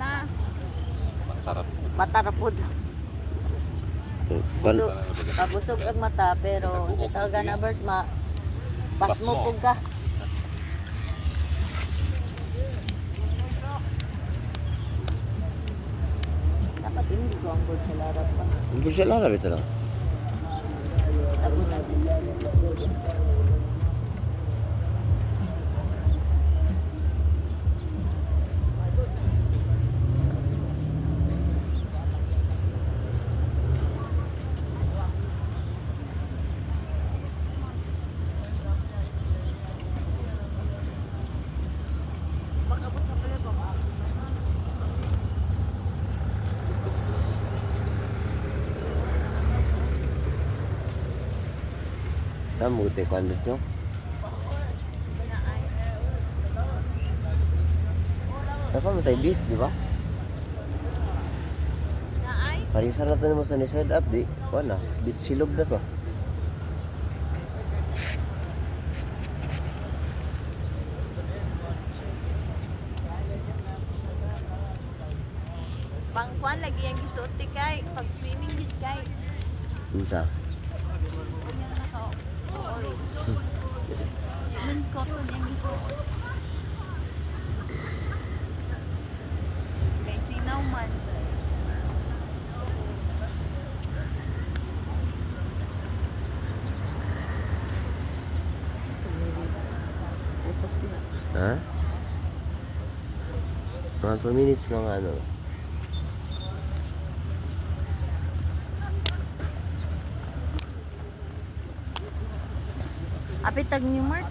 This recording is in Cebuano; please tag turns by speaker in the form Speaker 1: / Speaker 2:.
Speaker 1: Mata.
Speaker 2: Matarap.
Speaker 3: Mata ra pud.
Speaker 4: Kwan,
Speaker 3: Busog, pabusog ang mata pero sa tawagan na Bert ma pasmo
Speaker 2: Pasmo.
Speaker 3: pud ka. Dapat hindi ko ang board sa larap pa.
Speaker 4: Hindi siya lalab ito lang.
Speaker 3: Tagunan.
Speaker 1: Pag-abot sa pala ba?
Speaker 4: Tama ko tayo kwan dito.
Speaker 1: Naay.
Speaker 4: Dapat mo tayo beef, di ba?
Speaker 1: Naay.
Speaker 4: Parisan na to nimo sa ni-set up, di. Wala, beef silog na to.
Speaker 1: Pangkuan lagi ang gisuot ti kay pag swimming gid kay.
Speaker 4: Unsa?
Speaker 1: Kanya naka orange. Di man cotton ang gisuot. Kay sinaw man.
Speaker 3: Butas din.
Speaker 4: Ha? Mga 2 minutes lang ano.
Speaker 3: Apit tag New Mart.